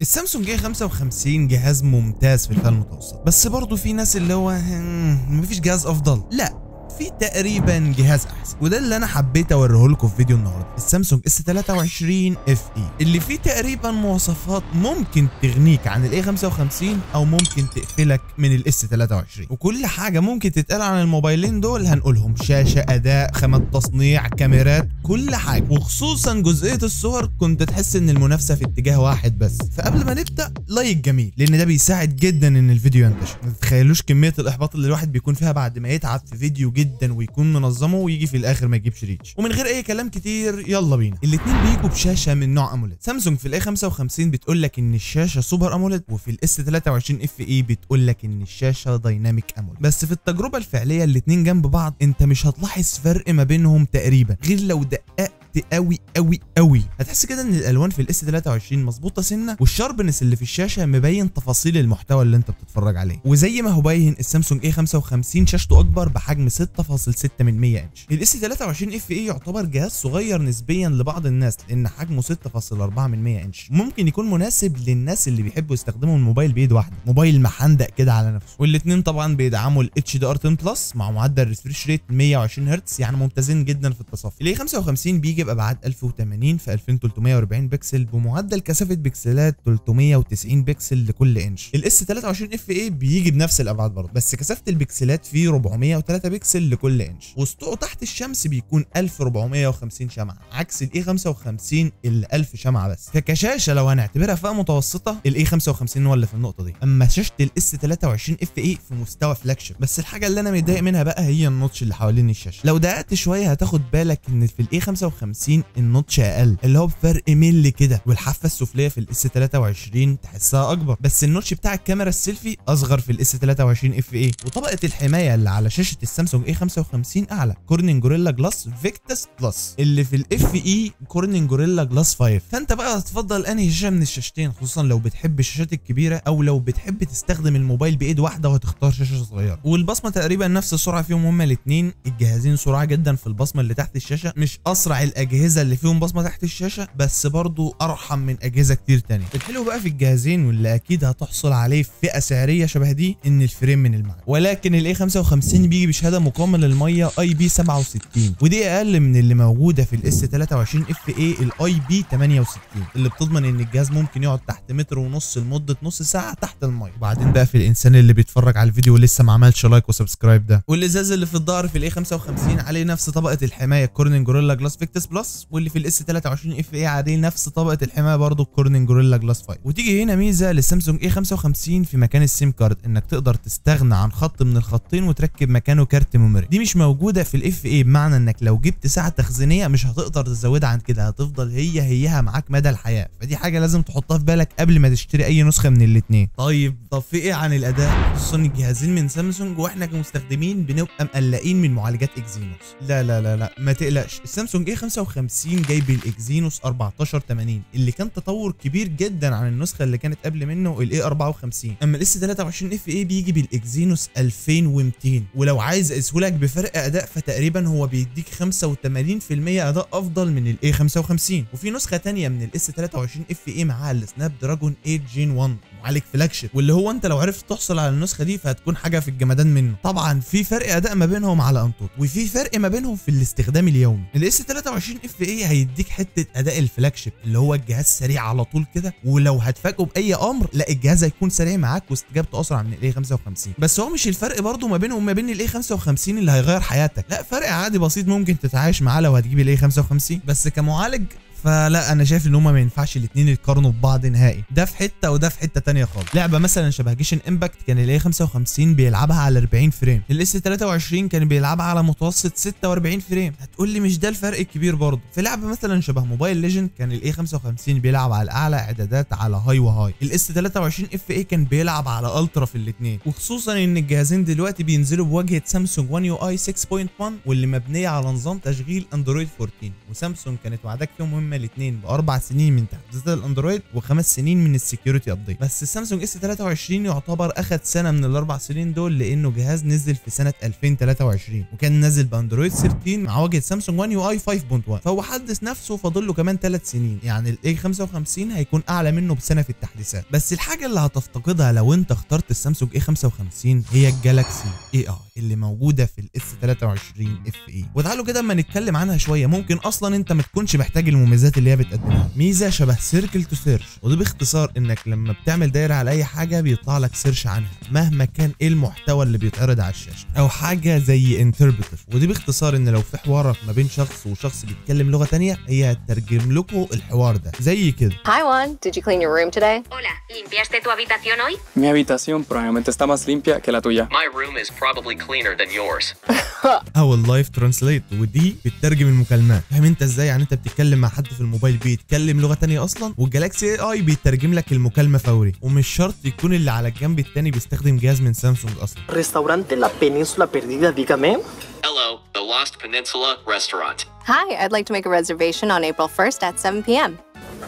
السامسونج A 55 جهاز ممتاز في الفئة المتوسطة، بس برضه في ناس اللي هو مفيش جهاز افضل، لا في تقريبا جهاز احسن، وده اللي انا حبيت اوريه لكم في فيديو النهارده، السامسونج S 23 FE اللي فيه تقريبا مواصفات ممكن تغنيك عن ال A 55 او ممكن تقفلك من ال S 23، وكل حاجة ممكن تتقال عن الموبايلين دول هنقولهم، شاشة، اداء، خامات تصنيع، كاميرات، كل حاجة، وخصوصا جزئية الصور كنت تحس ان المنافسة في اتجاه واحد بس. فقبل ما نبدا like جميل، لان ده بيساعد جدا ان الفيديو ينتشر. ما تتخيلوش كمية الاحباط اللي الواحد بيكون فيها بعد ما يتعب في فيديو جدا ويكون منظمة ويجي في الاخر ما يجيبش reach. ومن غير اي كلام كتير يلا بينا. الاثنين بيجوا بشاشة من نوع AMOLED. سامسونج في ال A 55 بتقول لك ان الشاشة Super AMOLED، وفي ال S 23 FE بتقول لك ان الشاشة Dynamic AMOLED. بس في التجربة الفعلية الاثنين جنب بعض انت مش هتلاحظ فرق ما بينهم تقريبا، غير لو دققت قوي قوي قوي هتحس كده ان الالوان في ال S 23 مظبوطة سنة، وال sharpness اللي في الشاشة مبين تفاصيل المحتوى اللي انت بتتفرج عليه. وزي ما هو باين السامسونج A 55 شاشته اكبر بحجم 6.6 من 100 انش. ال S 23 FE يعتبر جهاز صغير نسبيا لبعض الناس لان حجمه 6.4 من 100 انش، ممكن يكون مناسب للناس اللي بيحبوا يستخدموا الموبايل بايد واحدة، موبايل محندق كده على نفسه. والاثنين طبعا بيدعموا ال HDR 10 Plus مع معدل refresh rate 120 هرتز، يعني ممتازين جدا في التصفي. ال A 55 بيجي بابعاد 1080 في 2340 بكسل بمعدل كثافة بكسلات 390 بكسل لكل انش. ال S 23 FE بيجي بنفس الابعاد برضه، بس كثافة البكسلات فيه 403 بكسل لكل انش، وسطوعه تحت الشمس بيكون 1450 شمعة عكس ال A 55 اللي 1000 شمعة بس. فكشاشه لو هنعتبرها فئة متوسطه ال A 55 هو اللي في النقطة دي، اما شاشة ال S 23 FE في مستوى flagship. بس الحاجة اللي انا متضايق منها بقى هي ال notch اللي حوالين الشاشة. لو دققت شوية هتاخد بالك ان في ال A 55 ال notch اقل، اللي هو بفرق ملي كده، والحافه السفليه في ال S 23 تحسها اكبر، بس ال notch بتاع الكاميرا السيلفي اصغر في ال S 23 FE. وطبقه الحماية اللي على شاشة السامسونج A 55 اعلى، Corning Gorilla Glass Victus Plus، اللي في ال FE Corning Gorilla Glass 5. فانت بقى هتفضل انهي شاشة من الشاشتين، خصوصا لو بتحب الشاشات الكبيرة او لو بتحب تستخدم الموبايل بايد واحدة وهتختار شاشة صغيرة. والبصمه تقريبا نفس السرعة فيهم هما الاثنين، الجهازين سرعة جدا في البصمة اللي تحت الشاشة، مش اسرع الاجهزة اللي فيهم بصمة تحت الشاشة، بس برضو ارحم من اجهزة كتير تانية. الحلو بقى في الجهازين واللي اكيد هتحصل عليه في فئة سعريه شبه دي ان ال frame من المعدن، ولكن ال A 55 بيجي بشهادة مقاومة للمية IP 67، ودي اقل من اللي موجودة في ال S 23 FE ال IP 68، اللي بتضمن ان الجهاز ممكن يقعد تحت متر ونص لمدة نص ساعة تحت المية. وبعدين بقى في الانسان اللي بيتفرج على الفيديو ولسه ما عملش like و subscribe ده، والازاز اللي في الظهر في ال A 55 عليه نفس طبقه الحماية Corning Gorilla Glass Victus Plus، واللي في ال S 23 FE عليه نفس طبقه الحماية برضه Corning Gorilla Glass 5. وتيجي هنا ميزة للسامسونج A 55 في مكان ال SIM card، انك تقدر تستغنى عن خط من الخطين وتركب مكانه كارت memory. دي مش موجودة في ال FE، بمعنى انك لو جبت ساعة تخزينيه مش هتقدر تزودها عن كده، هتفضل هي هيها معاك مدى الحياة. فدي حاجة لازم تحطها في بالك قبل ما تشتري اي نسخه من الاثنين. طيب طب في ايه عن الاداء؟ خصوصا الجهازين من سامسونج واحنا كمستخدمين بنبقى مقلقين من معالجات Exynos. لا لا لا لا ما تقلقش، السامسونج A 55 جايب ال Exynos 1480 اللي كان تطور كبير جدا عن النسخة اللي كانت قبل منه ال A 54. اما ال S 23 FE بيجي بال Exynos 2200، ولو عايز اقيسهولك بفرق اداء فتقريبا هو بيديك 85% اداء افضل من ال A 55. وفي نسخه ثانية من ال S 23 FE معاها ال Snapdragon 8 Gen 1 معالج flagship، واللي هو انت لو عرفت تحصل على النسخة دي فهتكون حاجة في الجمدان منه. طبعا في فرق اداء ما بينهم على AnTuTu، وفي فرق ما بينهم في الاستخدام اليومي. ال S 23 FE هيديك حتة اداء ال flagship اللي هو الجهاز سريع على طول كده، ولو هتفاجئه باي امر لا الجهاز هيكون سريع معاك واستجابته اسرع من ال A 55. بس هو مش الفرق برضو ما بينه وما بين ال A 55 اللي هيغير حياتك، لا فرق عادي بسيط ممكن تتعايش معاه لو هتجيب ال A 55. بس كمعالج فلا انا شايف ان هما ما ينفعش الاثنين يتقارنوا ببعض نهائي، ده في حتة وده في حتة ثانية خالص. لعبه مثلا شبه Genshin Impact كان ال A 55 بيلعبها على 40 frame، ال S 23 كان بيلعبها على متوسط 46 frame. هتقول لي مش ده الفرق الكبير برضه. في لعبه مثلا شبه Mobile Legends كان ال A 55 بيلعب على اعلى اعدادات على high و high، ال S 23 FE كان بيلعب على ultra في الاثنين. وخصوصا ان الجهازين دلوقتي بينزلوا بواجهه سامسونج 1 UI 6.1 واللي مبنية على نظام تشغيل اندرويد 14، وسامسونج كانت وعدك فيهم مهمة هما الاثنين ب4 سنين من تحديثات الاندرويد و5 سنين من ال security update. بس السامسونج اس 23 يعتبر اخد سنة من ال4 سنين دول، لانه جهاز نزل في سنة 2023 وكان نازل باندرويد 13 مع واجهه سامسونج 1 UI 5.1، فهو حدث نفسه فاضل له كمان 3 سنين، يعني ال A 55 هيكون اعلى منه بسنة في التحديثات. بس الحاجة اللي هتفتقدها لو انت اخترت السامسونج A 55 هي ال Galaxy AI اللي موجودة في ال S 23 FE، وتعالوا كده اما نتكلم عنها شوية. ممكن اصلا انت ما تكونش محتاج المميزات اللي هي بتقدمها. ميزة شبه circle to search، وده باختصار انك لما بتعمل دايرة على اي حاجة بيطلع لك search عنها مهما كان ايه المحتوى اللي بيتعرض على الشاشة، او حاجة زي interpreter، ودي باختصار ان لو في حوارك ما بين شخص وشخص بيتكلم لغة ثانية هي هتترجم لكم الحوار ده زي كده. Hi Juan, did you clean your room today? Hola, ¿limpiaste tu habitación hoy? Mi habitación probablemente está más limpia que la tuya. My room is probably cleaner than yours. او ال live translate، ودي بتترجم المكالمات. فاهم انت ازاي؟ يعني انت بتتكلم مع حد في الموبايل بيتكلم لغة ثانية اصلا، وال Galaxy AI بيترجم لك المكالمة فوري، ومش شرط يكون اللي على الجنب الثاني بيستخدم جهاز من سامسونج اصلا. Restaurante La Península Perdida, dígame. Hello, the Lost Peninsula Restaurant. Hi, I'd like to make a reservation on April 1st at 7 p.m.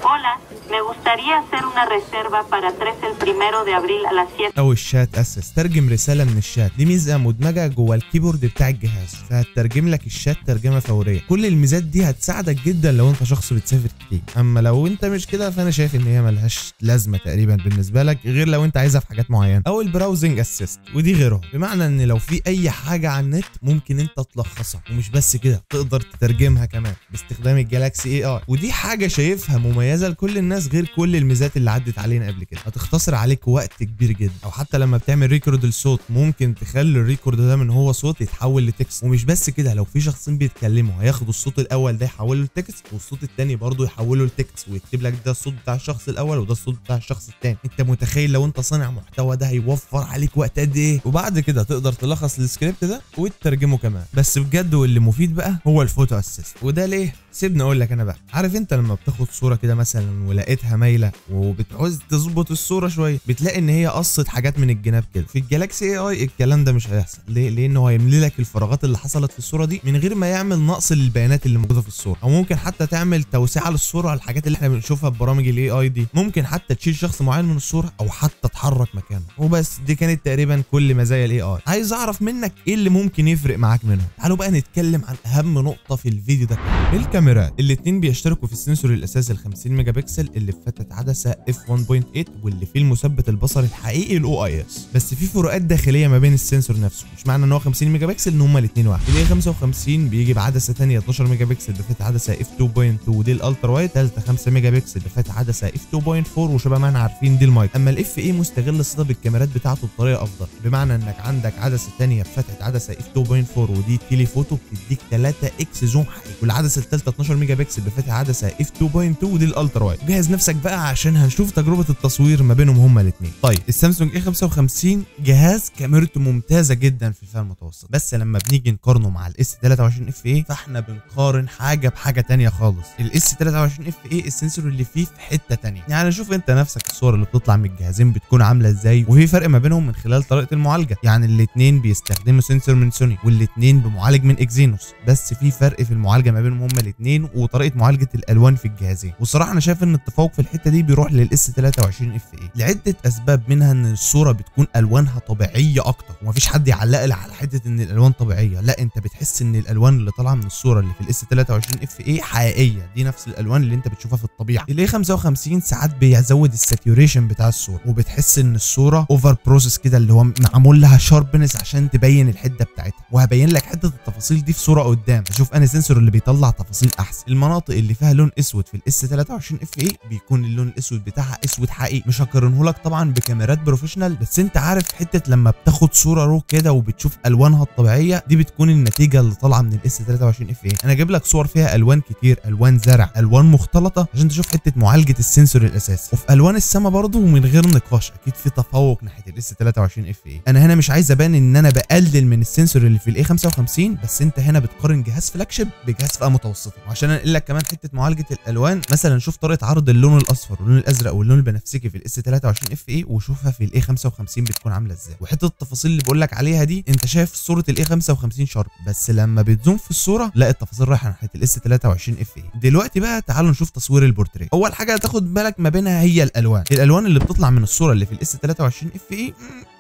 Hola, me gustaría hacer una reserva para 3 el 1 de abril a las 7. او ال chat assist، ترجم رسالة من الشات، دي ميزة مدمجه جوه ال keyboard بتاع الجهاز، فهترجم لك الشات ترجمه فورية. كل الميزات دي هتساعدك جدا لو انت شخص بتسافر كتير، اما لو انت مش كده فانا شايف ان هي ملهاش لازمه تقريبا بالنسبة لك، غير لو انت عايزها في حاجات معينة. او ال browsing assist، ودي غيرهم، بمعنى ان لو في اي حاجة على النت ممكن انت تلخصها، ومش بس كده تقدر تترجمها كمان باستخدام ال Galaxy AI، ودي حاجة شايفها مميزة لكل الناس غير كل الميزات اللي عدت علينا قبل كده. هتختصر عليك وقت كبير جدا، او حتى لما بتعمل record للصوت ممكن تخلي ال record ده من هو صوت يتحول ل text. ومش بس كده، لو في شخصين بيتكلموا هياخدوا الصوت الاول ده يحوله ل text، والصوت الثاني برضه يحوله ل text، ويكتب لك ده الصوت بتاع الشخص الاول وده الصوت بتاع الشخص الثاني. انت متخيل لو انت صانع محتوى ده هيوفر عليك وقت قد ايه؟ وبعد كده تقدر تلخص السكريبت ده وتترجمه كمان. بس بجد واللي مفيد بقى هو ال photo assist، وده ليه؟ سيبني اقول لك انا بقى. عارف انت لما بتاخد صوره كده مثلا ولقيتها مايلة وبتعوز تظبط الصورة شوية، بتلاقي ان هي قصت حاجات من الجناب كده. في ال Galaxy AI الكلام ده مش هيحصل. ليه؟ لانه هيملي لك الفراغات اللي حصلت في الصورة دي من غير ما يعمل نقص للبيانات اللي موجودة في الصورة، او ممكن حتى تعمل توسعه للصورة على الحاجات اللي احنا بنشوفها ببرامج ال AI دي. ممكن حتى تشيل شخص معين من الصورة او حتى تحرك مكانه. وبس، دي كانت تقريبا كل مزايا ال AI. عايز اعرف منك ايه اللي ممكن يفرق معاك منهم. تعالوا بقى نتكلم عن اهم نقطة في الفيديو ده، الكاميرات. الاثنين بيشتركوا في ال sensor الاساسي ال 50 ميجا بكسل اللي في فتحه عدسة f 1.8 واللي فيه المثبت البصري الحقيقي ال OIS، بس في فروقات داخلية ما بين ال sensor نفسه. مش معنى ان هو 50 ميجا بكسل ان هما الاثنين واحد. ال A 55 بيجي بعدسه ثانية 12 ميجا بكسل بفتحه عدسة f 2.2 ودي ال ultra wide، ثالثة 5 ميجا بكسل بفتحه عدسة f 2.4 وشبه ما احنا عارفين دي المايك. اما ال FE مستغل setup الكاميرات بتاعته بطريقة افضل، بمعنى انك عندك عدسة ثانية بفتحه عدسة f 2.4 ودي telephoto بتديك 3 x zoom حقيقي، والعدسه الثالثة 12 ميجا بكسل بفتحه عدسة f 2.2 ودي ال ultra wide. جهز نفسك بقى عشان هنشوف تجربه التصوير ما بينهم هما الاثنين. طيب السامسونج A 55 جهاز كاميرته ممتازة جدا في الفئة المتوسطة، بس لما بنيجي نقارنه مع ال S 23 FE فاحنا بنقارن حاجة بحاجة ثانية خالص. ال S 23 FE ال sensor اللي فيه في حتة ثانية، يعني شوف انت نفسك الصور اللي بتطلع من الجهازين بتكون عامله ازاي، وفي فرق ما بينهم من خلال طريقه المعالجة. يعني الاثنين بيستخدموا sensor من سوني والاثنين بمعالج من اكزينوس، بس في فرق في المعالجة ما بينهم هما الاثنين وطريقه معالجة الالوان في الجهازين. والصراحة انا شايف ان التفوق في الحتة دي بيروح لل S 23 FE لعدة اسباب، منها ان الصورة بتكون الوانها طبيعية اكتر ومفيش حد يعلق لي على حتة ان الالوان طبيعية، لا انت بتحس ان الالوان اللي طالعه من الصورة اللي في ال S 23 FE حقيقية، دي نفس الالوان اللي انت بتشوفها في الطبيعة. ال A 55 ساعات بيزود ال saturation بتاع الصورة وبتحس ان الصورة over process كده، اللي هو معمول لها sharpness عشان تبين الحدة بتاعتها، وهبين لك حتة التفاصيل دي في صوره قدام. اشوف انا sensor اللي بيطلع تفاصيل احسن. المناطق اللي فيها لون اسود في ال S 23 FE بيكون اللون الاسود بتاعها اسود حقيقي، مش هقارنه لك طبعا بكاميرات professional، بس انت عارف حتة لما بتاخد صوره raw كده وبتشوف الوانها الطبيعية دي بتكون النتيجة اللي طالعه من ال S 23 FE. انا اجيب لك صور فيها الوان كتير، الوان زرع، الوان مختلطة، عشان تشوف حتة معالجة ال sensor الاساسي. وفي الوان السما برضه ومن غير نقاش اكيد في تفوق ناحية ال S 23 FE. انا هنا مش عايز ابان ان انا بقلل من ال sensor اللي في ال A 55، بس انت هنا بتقارن جهاز flagship بجهاز فئة متوسطه، وعشان انقل لك كمان حتة معالجة الالوان، مثلا شوف طريقه عرض اللون الاصفر واللون الازرق واللون البنفسجي في ال S 23 FE، وشوفها في ال A 55 بتكون عامله ازاي. وحتة التفاصيل اللي بقول لك عليها دي، انت شايف صوره ال A 55 sharp، بس لما بت zoom في الصورة لا، التفاصيل رايحة ناحية ال S 23 FE. دلوقتي بقى تعالوا نشوف تصوير البورتريه. اول حاجة هتاخد بالك ما بينها هي الالوان، الالوان اللي بتطلع من الصورة اللي في ال S 23 FE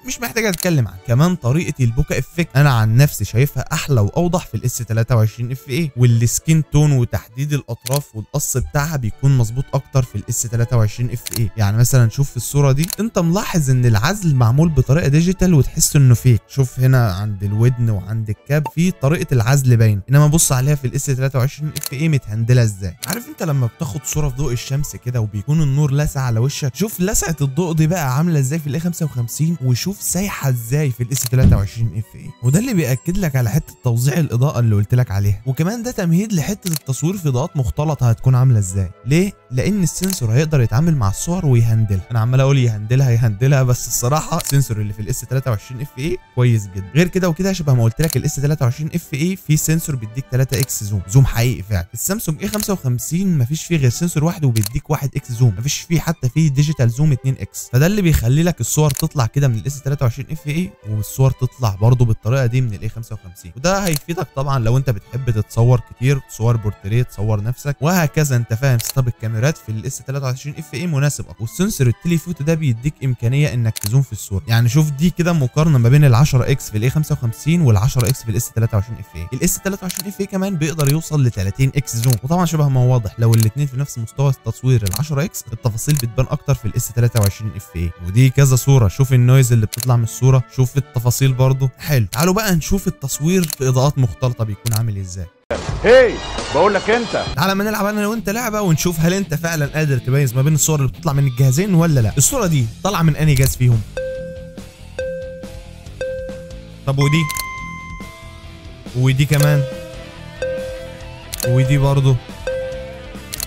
مش محتاج اتكلم عنها. كمان طريقه ال bokeh effect انا عن نفسي شايفها احلى واوضح في ال S 23 FE، وال skin tone وتحديد الاطراف والقص بتاعها بيكون مظبوط اكتر في ال S 23 FE. يعني مثلا شوف في الصورة دي، انت ملاحظ ان العزل معمول بطريقة digital وتحس انه fake. شوف هنا عند الودن وعند ال cap في طريقه العزل باين، انما بص عليها في ال S 23 FE متهندله ازاي. عارف انت لما بتاخد صوره في ضوء الشمس كده وبيكون النور لاسع على وشك، شوف لسعه الضوء دي بقى عامله ازاي في ال A 55، وشوف سايحه ازاي في ال S 23 FE. وده اللي بياكد لك على حتة توزيع الاضاءة اللي قلت لك عليها. وكمان ده تمهيد لحته التصوير في اضاءات مختلطة هتكون عامله ازاي. ليه؟ لان ال sensor هيقدر يتعامل مع الصور ويهندلها. انا عمال اقول يهندلها يهندلها، بس الصراحة ال sensor اللي في ال S 23 FE كويس جدا. غير كده وكده شبه ما قلت لك ال S 23 FE في sensor بيديك 3 X zoom، zoom حقيقي فعلا. السامسونج A 55 مفيش فيه غير sensor واحد وبيديك 1 X zoom، مفيش فيه حتى فيه digital zoom 2 X. فده اللي بيخلي لك الصور تطلع كده من ال S 23 FE، والصور تطلع برضو بالطريقة دي من ال A 55. وده هيفيدك طبعا لو انت بتحب تتصور كتير، صور بورتريه، تصور نفسك وهكذا، انت فاهم. setup الكاميرات في ال S 23 FE مناسب اكتر. وال sensor ال telephoto ده بيديك امكانية انك ت zoom في الصورة. يعني شوف دي كده مقارنة ما بين ال 10 X في ال A 55 وال 10 X في ال S 23 FE. ال S 23 FE كمان بيقدر يوصل ل 30 X zoom، وطبعا شبه ما هو واضح لو الاثنين في نفس مستوى التصوير ال 10 X التفاصيل بتبان اكتر في ال S 23 FE. ودي كذا صوره، شوف ال noise اللي بتطلع من الصورة، شوف التفاصيل برضو حلو. تعالوا بقى نشوف التصوير في اضاءات مختلطة بيكون عامل ازاي. هي بقول لك انت، تعالى ما نلعب انا وانت لعبه ونشوف هل انت فعلا قادر تميز ما بين الصور اللي بتطلع من الجهازين ولا لا. الصورة دي طالعه من انهي جهاز فيهم؟ طب ودي، ودي كمان، ودي برضو،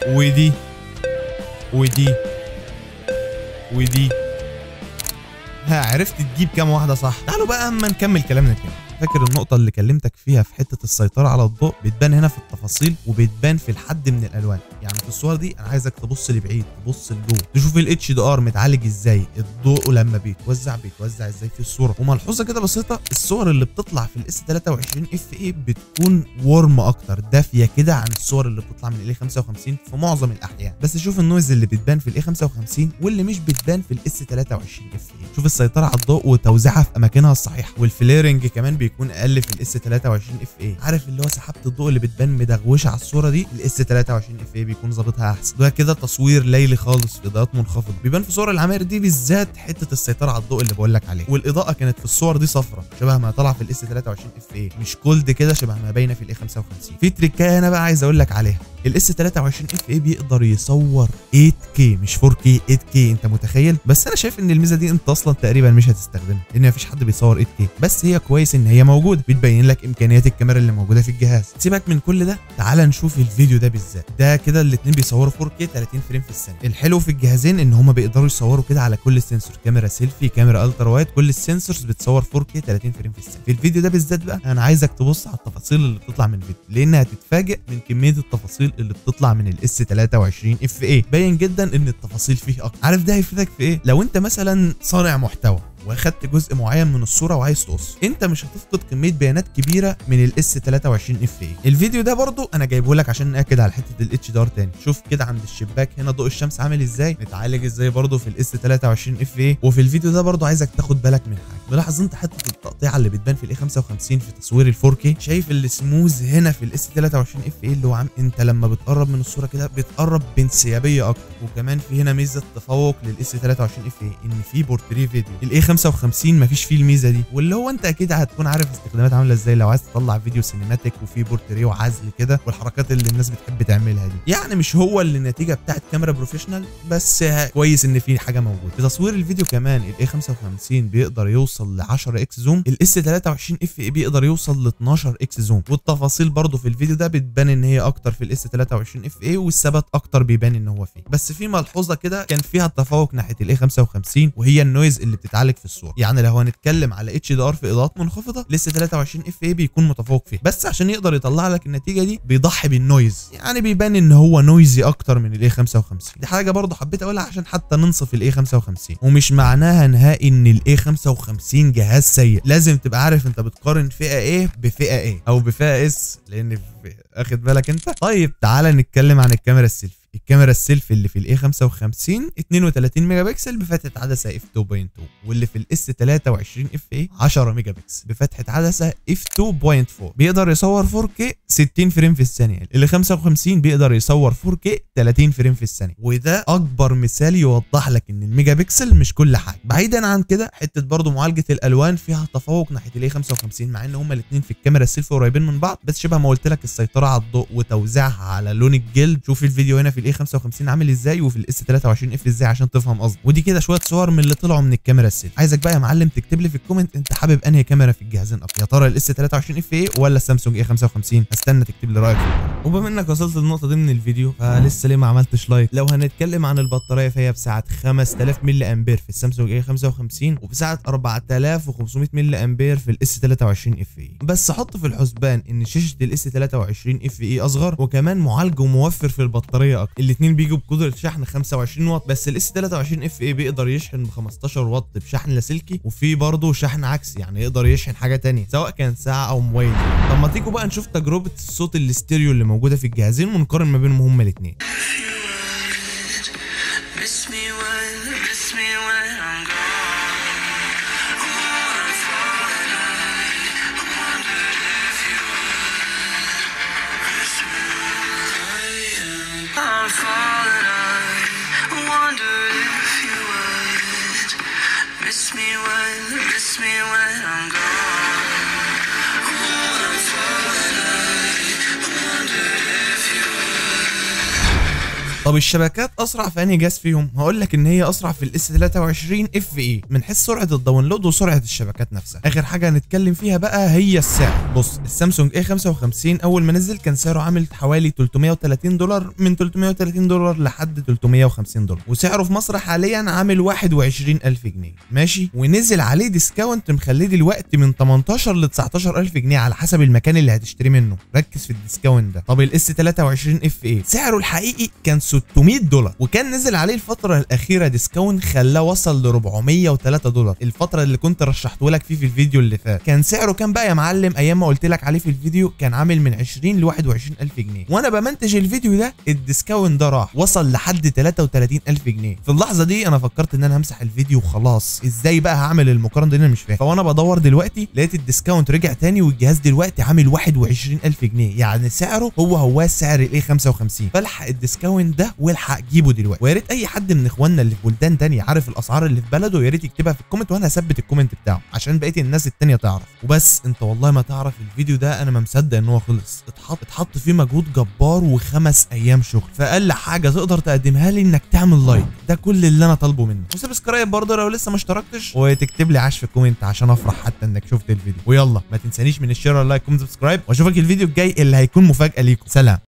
ودي، ودي، ودي. ها، عرفت تجيب كام واحدة صح؟ تعالوا بقى اما نكمل كلامنا تاني. فاكر النقطة اللي كلمتك فيها في حتة السيطرة على الضوء؟ بتبان هنا في التفاصيل وبتبان في الحد من الألوان. يعني في الصور دي أنا عايزك تبص لبعيد، تبص لجوه، تشوف ال HDR متعالج ازاي، الضوء لما بيتوزع بيتوزع ازاي في الصورة. وملحوظة كده بسيطة، الصور اللي بتطلع في ال S 23 FE بتكون warm أكتر، دافية كده عن الصور اللي بتطلع من ال A 55 في معظم الأحيان. بس شوف ال noise اللي بتبان في ال A 55 واللي مش بتبان في ال S 23 FE. شوف السيطرة على الضوء وتوزيعها في أماكنها الصحيحة، وال flaring كمان بيكون اقل في ال S 23 FE. عارف اللي هو سحابه الضوء اللي بتبان مدغوشه على الصورة دي، ال S 23 FE بيكون ظابطها احسن. ده كده تصوير ليلي خالص في اضاءات منخفضة، بيبان في صور العماير دي بالذات حتة السيطرة على الضوء اللي بقول لك عليه. والاضاءة كانت في الصور دي صفرة شبه ما طلع في ال S 23 FE، مش cold كده شبه ما باينة في ال A 55. في تريكايه هنا بقى عايز اقول لك عليها، ال S 23 FE بيقدر يصور 8K مش 4K، 8K، انت متخيل؟ بس انا شايف ان الميزة دي انت اصلا تقريبا مش هتستخدمها، لان مفيش حد بيصور 8K، بس هي كويس ان هي موجودة، بتبين لك امكانيات الكاميرا اللي موجودة في الجهاز. سيبك من كل ده، تعال نشوف الفيديو ده بالذات. ده كده الاثنين بيصوروا 4K 30 frame في الثانية. الحلو في الجهازين ان هما بيقدروا يصوروا كده على كل sensor، كاميرا سيلفي، كاميرا ultra wide، كل ال sensors بتصور 4K 30 frame في الثانية. في الفيديو ده بالذات بقى انا عايزك تبص على التفاصيل اللي بتطلع من الفيديو، لان هتتفاجئ من كمية التفاصيل اللي بتطلع من ال S 23 FE. باين جدا ان التفاصيل فيه اكتر. عارف ده هيفيدك في ايه؟ لو انت مثلا صانع محتوى واخدت جزء معين من الصورة وعايز تقص، انت مش هتفقد كمية بيانات كبيرة من ال S 23 FE. الفيديو ده برضو انا جايبه لك عشان ناكد على حتة ال HDR تاني. شوف كده عند الشباك هنا ضوء الشمس عامل ازاي، متعالج ازاي برضو في ال S 23 FE. وفي الفيديو ده برضو عايزك تاخد بالك من حاجة، ملاحظ انت حتة التقطيعه اللي بتبان في ال A 55 في تصوير ال 4K؟ شايف السموز هنا في ال S 23 FE اللي هو عام، انت لما بتقرب من الصورة كده بتقرب بانسيابيه اكتر. وكمان في هنا ميزة تفوق لل S 23 FE ان في portrait video. ال A 55 مفيش فيه الميزة دي، واللي هو انت اكيد هتكون عارف استخدامات عامله ازاي لو عايز تطلع فيديو cinematic وفيه بورتريه وعزل كده والحركات اللي الناس بتحب تعملها دي. يعني مش هو اللي النتيجة بتاعت كاميرا professional، بس كويس ان في حاجة موجودة. في تصوير الفيديو كمان ال A 55 بيقدر يوصل ل 10 X zoom، ال S 23 FE بيقدر يوصل ل 12 X zoom. والتفاصيل برضو في الفيديو ده بتبان ان هي اكتر في ال S 23 FE، والثبات اكتر بيبان ان هو فيه. بس في ملحوظة كده كان فيها التفوق ناحية ال A 55، وهي ال noise اللي بتتعالج في في الصورة. يعني لو هنتكلم على HDR في اضاءات منخفضة، ال S23 FE بيكون متفوق فيه، بس عشان يقدر يطلع لك النتيجة دي بيضحي بال noise، يعني بيبان ان هو noisy اكتر من ال A55. دي حاجة برضه حبيت اقولها عشان حتى ننصف ال A55، ومش معناها نهائي ان ال A55 جهاز سيء. لازم تبقى عارف انت بتقارن فئة ايه بفئة ايه او بفئة S، لان اخد بالك انت. طيب تعالى نتكلم عن الكاميرا السيلفي. الكاميرا السيلفي اللي في ال A55 32 ميجا بكسل بفتحه عدسة F 2.2، واللي في ال S23 FE 10 ميجا بكسل بفتحه عدسة F 2.4. بيقدر يصور 4K 60 frame في الثانية، اللي 55 بيقدر يصور 4K 30 frame في الثانية، وده اكبر مثال يوضح لك ان الميجا بكسل مش كل حاجة. بعيدا عن كده، حتة برضو معالجة الالوان فيها تفوق ناحية ال A55، مع ان هما الاثنين في الكاميرا السيلفي قريبين من بعض، بس شبه ما قلت لك السيطرة على الضوء وتوزيعها على لون الجلد. شوف الفيديو هنا في ال A55 عامل ازاي وفي ال S23 FE ازاي عشان تفهم قصدي. ودي كده شوية صور من اللي طلعوا من الكاميرا السيلفي. عايزك بقى يا معلم تكتب لي في ال comment انت حابب انهي كاميرا في الجهازين اكتر، يا ترى ال S23 FE ولا السامسونج A55؟ استنى تكتب لي رايك. وبما انك وصلت للنقطة دي من الفيديو فلسه ليه ما عملتش like؟ لو هنتكلم عن البطارية فهي بسعة 5000 ملي امبير في السامسونج A55، وبسعه 4500 ملي امبير في ال S23 FE. بس حط في الحسبان ان شاشة ال S23 FE اصغر، وكمان معالجة موفر في البطارية اكتر. الاثنين بيجوا بقدره شحن 25 واط، بس ال S23 FE بيقدر يشحن ب 15 واط بشحن لاسلكي، وفي برضه شحن عكسي يعني يقدر يشحن حاجة ثانية سواء كان ساعة او موبايل. طب ما تيجوا بقى نشوف تجربه الصوت الاستيريو اللي موجودة في الجهازين ونقارن ما بينهم هما الاثنين. طب الشبكات اسرع في انهي جهاز فيهم؟ هقول لك ان هي اسرع في ال S23 FE من حيث سرعة ال download وسرعة الشبكات نفسها. اخر حاجة هنتكلم فيها بقى هي السعر. بص، السامسونج A55 اول ما نزل كان سعره عامل حوالي $330، من $330 لحد $350، وسعره في مصر حاليا عامل 21000 جنيه ماشي، ونزل عليه discount مخليه دلوقتي من 18 ل 19000 جنيه على حسب المكان اللي هتشتري منه. ركز في ال discount ده. طب ال S23 FE سعره الحقيقي كان $600، وكان نزل عليه الفترة الأخيرة discount خلاه وصل ل $403. الفترة اللي كنت رشحته لك فيه في الفيديو اللي فات كان سعره كام بقى يا معلم؟ أيام ما قلت لك عليه في الفيديو كان عامل من 20 ل 21000 جنيه، وأنا بمنتج الفيديو ده ال discount ده راح وصل لحد 33000 جنيه. في اللحظة دي أنا فكرت إن أنا همسح الفيديو وخلاص، إزاي بقى هعمل المقارنة دي أنا مش فاهم. فوأنا بدور دلوقتي لقيت ال discount رجع تاني والجهاز دلوقتي عامل 21000 جنيه، يعني سعره هو سعر ال A55. فالحق ال discount ده والحق جيبه دلوقتي. ويا ريت اي حد من اخواننا اللي في بلدان تانية عارف الاسعار اللي في بلده يا ريت يكتبها في ال comment، وانا هثبت ال comment بتاعه عشان بقية الناس التانية تعرف. وبس انت والله ما تعرف الفيديو ده انا ما مصدق ان هو خلص، اتحط فيه مجهود جبار و5 ايام شغل، فاقل حاجة تقدر تقدمها لي انك تعمل like، ده كل اللي انا طالبه منك، و subscribe برضه لو لسه ما اشتركتش، وتكتب لي عاش في ال comment عشان افرح حتى انك شفت الفيديو. ويلا ما تنسانيش من ال share وال like comment subscribe، واشوفك الفيديو الجاي اللي هيكون مفاجاة ليكم. سلام.